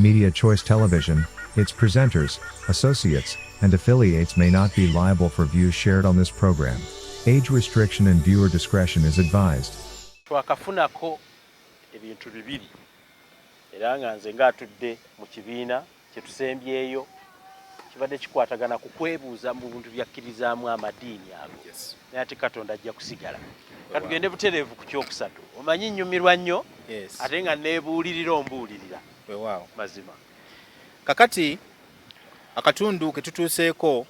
Media Choice Television, its presenters, associates, and affiliates may not be liable for views shared on this program. Age restriction and viewer discretion is advised. Twakafunako ebintu bibiri era nga nze ng'atudde mu kibiina kye tusembyeyo kibadde kikwatagana ku kwebuuza mu bintu byakkirizaamu amadiini ago, naye ate Katonda ajja kusigala. Katugende butereevu ku kyokusatu. Omanyi nnyumirwa nnyo ate nga neebuulirira ombuulirira. Weewaawo. Mazima. Kakati akatundu ke tutuuseeko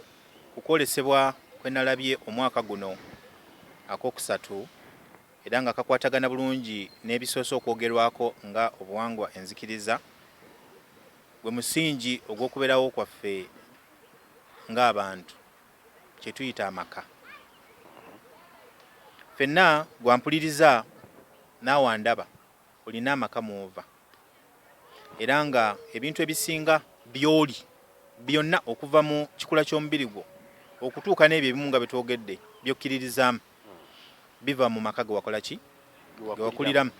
ku kwolesebwa kwe nalabye omwaka guno ak'okusatu era nga kakwatagana bulungi n'ebisoose okwogerwako nga obuwangwa enzikiriza gwe musingi ogw'okubeerawo kwaffe ng'abantu kye tuyita amaka. Ffenna gwe ampuliriza naawe andaba olina amaka mw'ova era nga ebintu ebisinga by'oli byonna okuva mu kikula ky'omubiri gwo okutuuka n'ebyo ebimu nga bye twogedde by'okkiririzaamu biva mu maka ge wakola ki? Ge wakuliramu.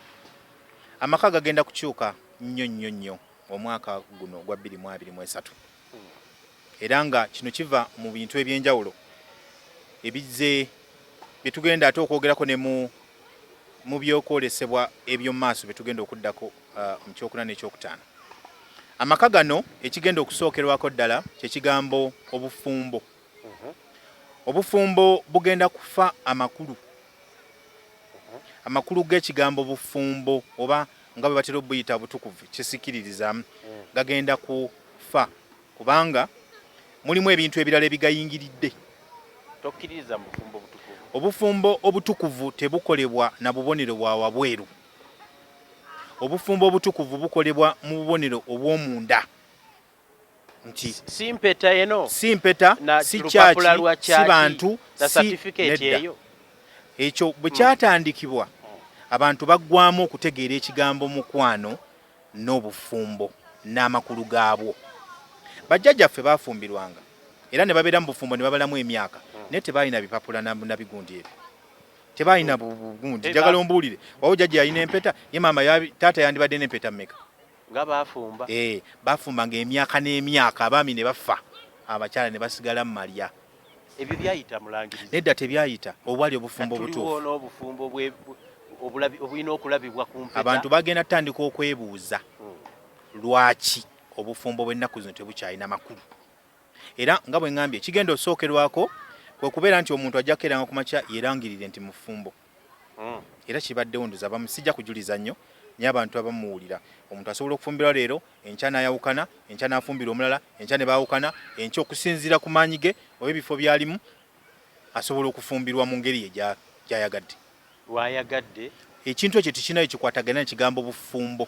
Amaka gagenda kukyuka nnyo nnyo nnyo omwaka guno ogwa 2023 era nga kino kiva mu bintu eby'enjawulo ebizze bye tugenda ate okwogerako ne mu mu by'okwolesebwa eby'omu maaso bye tugenda okuddako mu kyokuna n'ekyokutaano. Amaka gano ekigenda okusookerwako ddala kye kigambo obufumbo. Obufumbo bugenda kufa amakulu. Amakulu g'ekigambo bufumbo oba nga bwe batera obuyita obutukuvu kyesikiririzaamu gagenda kufa kubanga mulimu ebintu ebirala ebigayingiridde. Tokkiririza mu bufumbo obutukuvu? Obufumbo obutukuvu tebukolebwa na bubonero bwa wabweru. Obufumbo obutukuvu bukolebwa mu bubonero obw'omunda. Nti si mpeta eno, si mpeta, si kyaki, si bantu, si nedda. Ekyo bwe kyatandikibwa abantu baggwamu okutegeera ekigambo mukwano n'obufumbo n'amakulu gaabwo. Bajjajjaffe baafumbirwanga era ne babeera mu bufumbo ne babalamu emyaka naye tebaalina bipapula na bigundi ebyo. Tebaalina bugundi. Njagala ombuulire, wawo jjajja yalina empeta ye maama taata yandibadde n'empeta mmeka? Nga baafumba. Baafumbanga emyaka n'emyaka abaami ne bafa abakyala ne basigala mu malya. Ebyo byayita Mulangirizi? Nedda tebyayita, obwali obufumbo obutuufu. Kati tuliwo n'obufumbo obulina okulabibwa ku mpeta. Abantu bagenda kutandika okwebuuza lwaki obufumbo bw'ennaku zino tebukyalina makulu. Era nga bwe ŋŋambye ekigenda osookerwako kwe kubeera nti omuntu ajja kukeeranga ku makya yeerangirire nti mufumbo. Era kibaddewo ndoza abamu sijja kujuliza nnyo naye abantu abamu muwulira omuntu asobola okufumbirwa leero enkya n'ayawukana, enkya n'afumbirwa omulala, enkya ne baawukana, enkya okusinziira ku maanyi ge oba ebifo by'alimu asobola okufumbirwa mu ngeri ye gy'ayagadde. Lw'ayagadde. Ekintu ekyo tekirina we kikwatagana na kigambo bufumbo.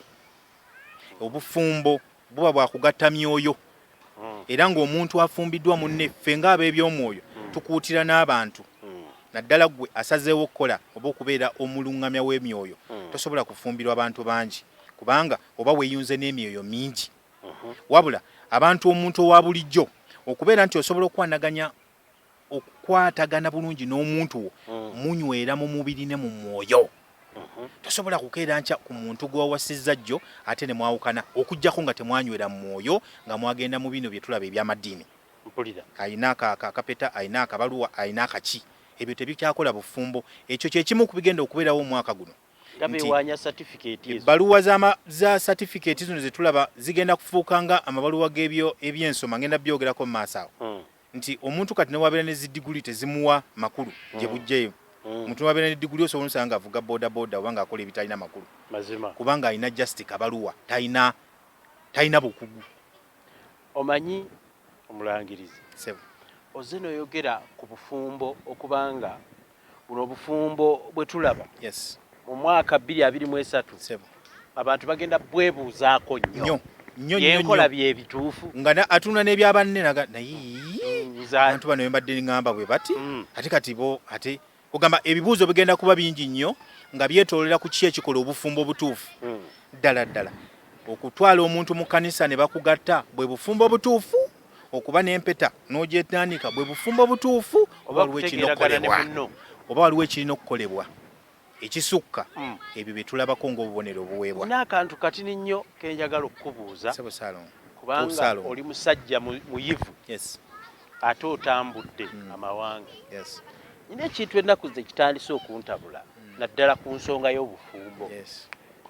Obufumbo buba bwa kugatta myoyo era ng'omuntu afumbiddwa munne ffe ng'ab'ebyomwoyo tukuutira n'abantu naddala ggwe asazeewo okukola oba okubeera omulungamya w'emyoyo tosobola kufumbirwa bantu bangi kubanga oba weeyunze n'emyoyo mingi. Wabula abantu omuntu owa bulijjo okubeera nti osobola okukwanaganya okukwatagana bulungi n'omuntu wo munywera mu mubiri ne mu mwoyo. Tosobola kukeera nkya ku muntu gwe wawasizza jjo ate ne mwawukana okuggyako nga temwanywera mu mwoyo nga mwagenda mu bino bye tulaba eby'amadiini. Mpulira. Alina akapeta, alina akabaluwa, alina akaki. Ebyo tebikyakola bufumbo. Ekyo kye kimu ku bigenda okubeerawo omwaka guno. Nga beewaanya satifikeeti ezo. Ebbaluwa za satifikeeti zino ze tulaba zigenda kufuuka nga amabaluwa g'ebyensoma. Ngenda byogerako mu maaso awo. Nti omuntu kati newabeera ne zidiguli tezimuwa makulu gye bujjeyo. Omuntu newabeera ne diguli osobola omusanga ng'avuga bodaboda oba ng'akola ebitalina makulu. Mazima. Kubanga alina just kabaluwa, talina talina bukugu. Omanyi Omulangirizi, Ssebo. Ozze n'oyogera ku bufumbo okuba nga buno obufumbo bwe tulaba mu mwaka 2023 abantu bagenda bwebuuzaako nnyo nnyo byenkola bye bituufu nga atunula n'ebya banne naga naye abantu bano bembadde ŋŋamba bwe bati ate kati bo ate ogamba ebibuuzo bigenda kuba bingi nnyo nga byetoolera ku ki ekikola obufumbo obutuufu ddala ddala okutwala omuntu mu kkanisa ne bakugatta bwe bufumbo obutuufu okuba n'empeta n'ogyetandika bwe bufumbo obutuufu oba waliwo ekirina okukolebwa oba waliwo ekirina okukolebwa. Ekisukka ebyo bye tulabako ng'obubonero obuweebwa. Nina akantu katini nnyo ke njagala okukubuuza. Ssebo Ssaalongo. Kubanga oli musajja muyivu. Yes. Ate otambudde amawanga. Yes. Nina ekintu ennaku zino ekitandise okuntabula naddala ku nsonga y'obufumbo. Yes.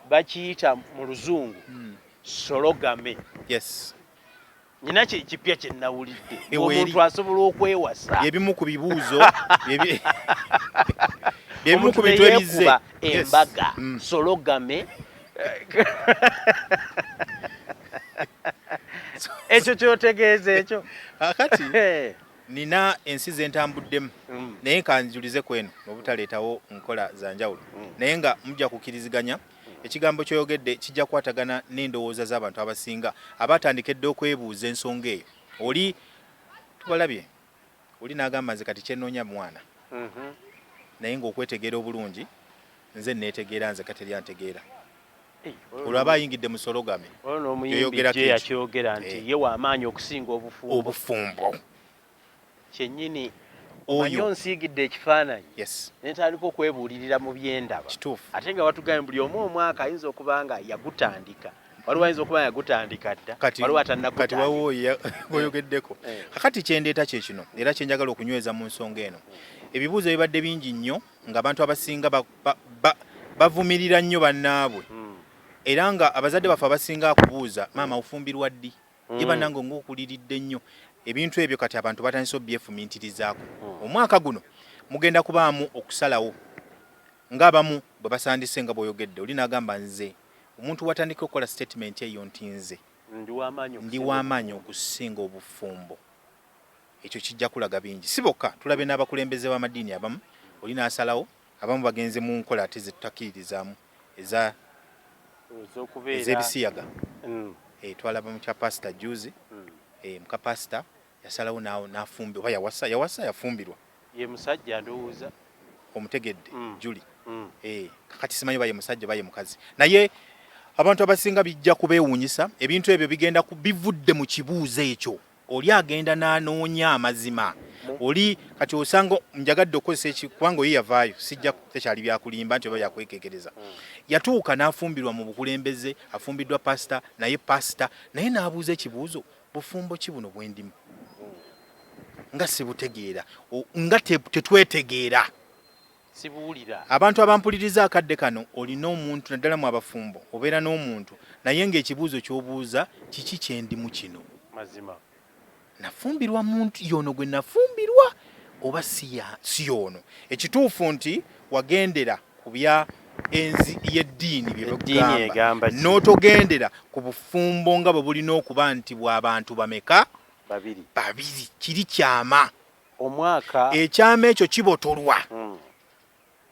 Bakiyita mu Luzungu sologamy. Yes. Nina kipya kye nnawulidde. Omuntu asobola okwewasa. Byebimu ku bibuuzo. Byebimu ku bintu ebizze. Embaga sologamy. Ekyo kyotegeeza ekyo. Akati nina ensi ze ntambuddemu naye kanjulize ku eno obutaleetawo nkola za njawulo naye nga mujja kukkiriziganya ekigambo ky'oyogedde kijja kukwatagana n'endowooza z'abantu abasinga abaatandika edda okwebuuza ensonga eyo. Oli tubalabye oli n'agamba nze kati kye nnoonya mwana naye ng'okwetegeera obulungi nze nneetegeera nze kati teri antegeera. Olwo aba ayingidde mu sologamy. Olwo n'omuyimbi Jay yakyogera nti ye w'amaanyi okusinga obufumbo. Obufumbo. Kyennyini omanyi onsiigidde ekifaananyi ne ntandika okwebuulirira mu bye ndaba. Ate nga watugambye buli omu omwaka ayinza okuba nga yagutandika. Waliwo ayinza okuba nga yagutandika dda, waliwo atannagutandika. Kati waliwo gwoyogeddeko. Kakati kye ndeeta kye kino era kye njagala okunyweza mu nsonga eno. Ebibuuzo bibadde bingi nnyo ng'abantu abasinga bavumirira nnyo bannaabwe era nga abazadde baffe abasinga akubuuza maama ofumbirwa ddi? Ye bannange ng'okuliridde nnyo. Ebintu ebyo kati abantu batandise obyefumintirizaako. Omwaka guno mugenda kubaamu okusalawo ng'abamu bwe basandise nga bw'oyogedde oli n'agamba nze omuntu watandika okukola sitatimenti eyo nti nze ndi w'amaanyi okusinga obufumbo. Ekyo kijja kulaga bingi. Si bokka, tulabye n'abakulembeze b'amadiini abamu oli n'asalawo, abamu bagenze mu nkola ate ze tutakkiririzaamu eza ez'ebisiyaga. Twalaba muka paasita jjuuzi, muka paasita yasalawo n'afumbi oba yawasa, yawasa yafumbirwa. Ye musajja ndowooza. Omutegedde Julie. Kakati simanyi oba ye musajja oba ye mukazi. Naye abantu abasinga bijja kubeewuunyisa, ebintu ebyo bigenda bivudde mu kibuuzo ekyo. Oli agenda n'anoonya amazima. Oli kati osanga njagadde okukozesa eki kubanga oyo yavaayo sijja tekyali byakulimba nti oba byakwekekereza. Yatuuka n'afumbirwa mu bukulembeze, afumbiddwa pasita naye pasita naye n'abuuza ekibuuzo bufumbo ki buno bwe ndimu nga sibutegeera nga tetwetegeera. Sibuwulira. Abantu abampuliriza akadde kano olina omuntu naddala mu abafumbo obeera n'omuntu naye ng'ekibuuzo ky'obuuza kiki kye ndimu kino? Mazima. Nafumbirwa muntu y'ono gwe nafumbirwa oba si y'ono? Ekituufu nti wagendera ku bya enzi y'eddiini bye bakugamba n'otogendera ku bufumbo nga bwe bulina okuba nti bw'abantu bameka? Babiri. Babiri. Kiri kyama. Omwaka. Ekyama ekyo kibotolwa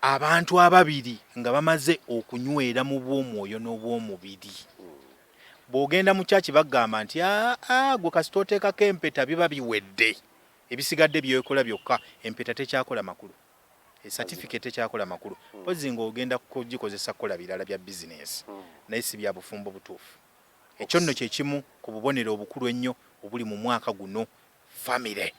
abantu ababiri nga bamaze okunywera mu bw'omwoyo n'obw'omubiri. Bw'ogenda mu kyaki bagamba nti aa gwe kasita oteekako empeta biba biwedde, ebisigadde byekola byokka, empeta tekyakola makulu, esatifiketi tekyakola makulu, mpozzi ng'ogenda kugikozesa kukola birala bya bizinensi naye si bya bufumbo butuufu. Ekyo nno kye kimu ku bubonero obukulu ennyo obuli mu mwaka guno famire.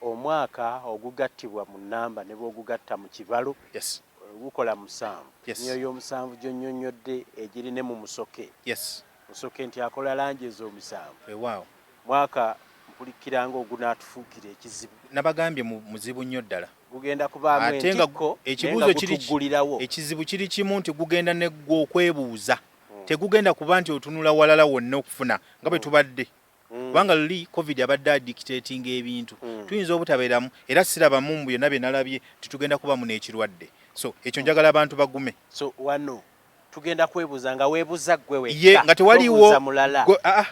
Omwaka ogugattibwa mu nnamba ne bw'ogugatta mu kibalo, Yes. gukola musanvu. Yes. Emyoyo omusanvu gy'onnyonnyodde egiri ne mu musoke. Yes. Musoke nti akola langi ez'omisanvu. Weewaawo. Mwaka mpulikira ng'ogunaatufuukira ekizibu. Nabagambye muzibu nnyo ddala. Gugenda kubaamu Ate nga entikko naye ekibuuzo nga kiri gutuggulirawo. Ekizibu kiri kimu nti gugenda ne ggwe okwebuuza. Tegugenda kuba nti otunula walala wonna okufuna nga bwe tubadde. Kubanga luli covid abadde adictatinga ebintu tuyinza obutabeeramu era sirabamu mu byonna bye nalabye nti tugenda kubamu n'ekirwadde so ekyo njagala abantu bagume. So wano tugenda kwebuuza nga weebuza ggwe wekka Ye nga tewaliwo tobuuza mulala. Gwe, aa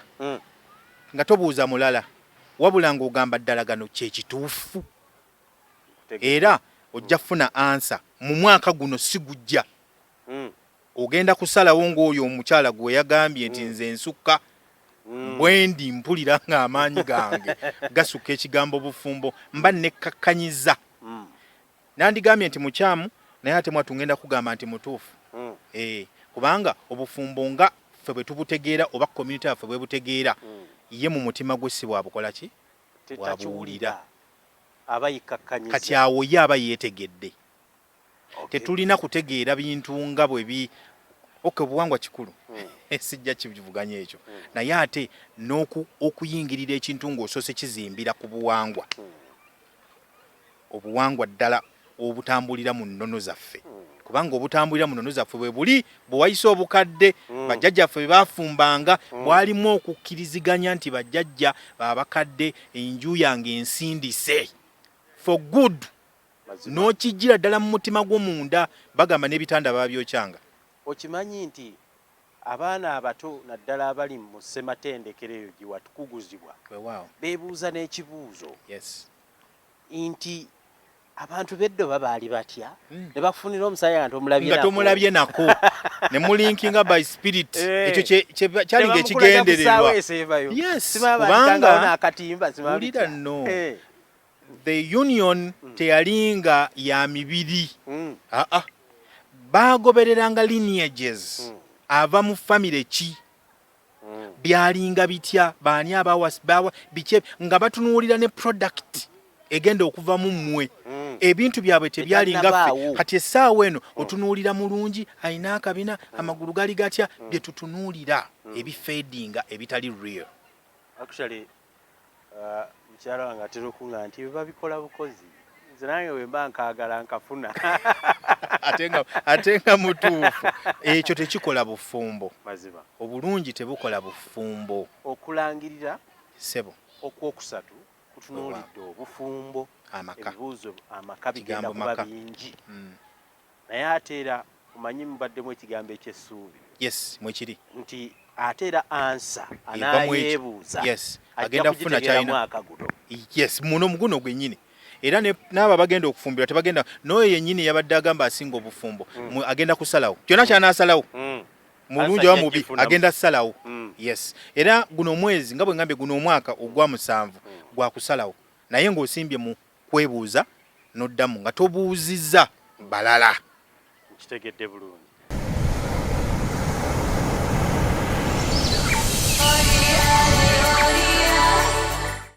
nga tobuuza mulala wabula ng'ogamba ddala gano kye kituufu era ojja kufuna ansa mu mwaka guno si gujja. Ogenda kusalawo ng'oyo omukyala gwe yagambye nti nze nsukka bwendi mpulira ng'amaanyi gange gasukka ekigambo bufumbo mba nekkakkanyiza. Nandigambye nti mukyamu naye ate mwattu ngenda kugamba nti mutuufu. Eh, kubanga obufumbo nga ffe bwe tubutegeera oba community yaffe bwebutegeera ye mu mutima gwe si bwabukola ki? Bwabuwulira. Aba yekkakkanyizza. Kati awo ye aba yeetegedde. Tetulina kutegeera bintu nga bwe bi okay, obuwangwa kikulu, sijja kivuganya ekyo, naye ate okuyingirira ekintu ng'osoose kizimbira ku buwangwa, obuwangwa ddala obutambulira mu nnono zaffe, kubanga obutambulira mu nnono zaffe bwe buli bwe wayise obukadde, bajjajjaffe bwe baafumbanga, bwalimu okukkiriziganya nti bajjajja abakadde, enju yange ensindise for good. N'okijjira ddala mu mutima gwo munda. Bagamba n'ebitanda baabyokyanga. Okimanyi nti abaana abato, naddala abali mu ssematendekero eyo gye watukuguzibwa, beebuuza n'ekibuuzo nti abantu beddoba baali batya ne bakufunira omusajja nga tomulabye nga nako. Tomulabye nako, ne mulinkinga by spirit. Ekyo kyalinga Tebamukulaga ku ssaawa ekigendererwa. esembayo. Yes, Simaba kubanga bandikangao n'akatimba, simaba wulira bitya. Nno the union teyalinga ya mibiri. Aa, bagobereranga lineages, ava mu famire ki, byalinga bitya, baani abawa bawa biki, nga batunuulira ne product egenda okuva mu mmwe. Ebintu byabwe tebyalinga ffe. Tetannabaawo. Kati essaawa eno otunuulira mulungi, alina akabina, amagulu gali gatya, bye tutunuulira ebifadinga, ebitali real. Actually, mukyala wange atera okuŋŋamba nti ebyo babikola bukozi, nze nange bwe mba nkaagala nkafuna. Ate nga mutuufu, ekyo tekikola bufumbo. Mazima. Obulungi tebukola bufumbo. Okulangirira Sebo. okwokusatu kutunuulidde obufumbo. Amaka. Ebibuuzo amaka bigenda Kigambo kuba maka. bingi, naye ate era omanyi mubaddemu ekigambo ekyessuubi. Yes, mwekiri. Nti ate era answer Eva mu ekyo. anaayeebuuza ajja Agenda kufuna kugitegeera kyalina. mwaka guno. Yes, muno muguno gwennyini, era n'abo abagenda okufumbirwa tebagenda n'oyo yennyini yabadde agamba asinga obufumbo, agenda kusalawo kyonna kyanaasalawo, mulungi oba Answer mubi, ajja agenda kusalawo. Yes, era guno omwezi, nga bwe ngambye, guno omwaka ogwa 7 gwakusalawo, naye ng'osimbye mu kwebuuza n'oddamu nga tobuuzizza balala. Nkitegedde bulungi.